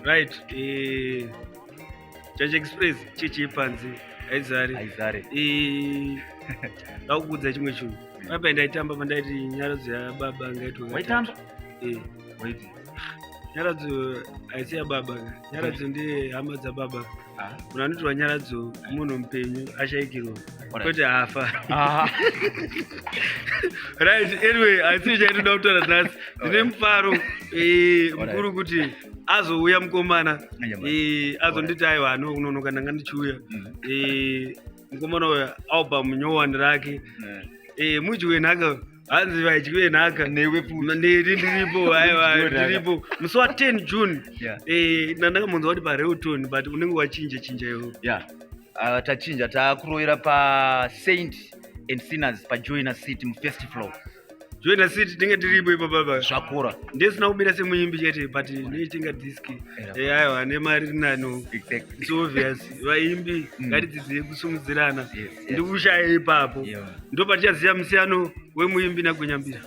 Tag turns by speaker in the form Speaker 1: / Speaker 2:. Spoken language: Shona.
Speaker 1: Right, Church Express, chechi yepanze haizare.
Speaker 2: Haizare.
Speaker 1: Ndakuudza chimwe chinhu. Papa ndaitamba pandaiti nyaradzo yababa ngaitwe.
Speaker 2: Waitamba?
Speaker 1: Eh.
Speaker 2: Waiti.
Speaker 1: Nyaradzo haisi yababa ka. Nyaradzo ndiye hama dzababa.
Speaker 2: Ah.
Speaker 1: Munhu anoitwa nyaradzo munhu mupenyu ashaikirwa.
Speaker 2: Alright.
Speaker 1: Kwete afa.
Speaker 2: Ah.
Speaker 1: Right, anyway, haisi chaitoda kutaura nhasi. Ndine mufaro mukuru kuti azouya mukomana. Azonditi aiwa ano kunonoka ndanga ndichiuya. Mukomana uyu album nyowani rake. Mudyi wenhaka, hanzi vadyi venhaka.
Speaker 2: Newe futi.
Speaker 1: Ndiri ndiripo, aiwa.
Speaker 2: Mudyi wenhaka.
Speaker 1: Ndiripo musi wa 10 June. Nandakamonzwa kuti paReuton, but unenge wachinja chinja iwo.
Speaker 2: Yeah. Tachinja, takurovera pa Saint and Sinners paJoina City mufirst floor.
Speaker 1: Joina City tinge tiripo ipapapa.
Speaker 2: Zvakura.
Speaker 1: Ndisina kumira semuimbi chete, but neitenga diski. Aiwa, nemari rinano. It's obvious, vaimbi ngatidzidzei kusumudzirana. Ndikushaya ipapo. Ndo patichaziva musiyano wemuimbi nagwenyambira.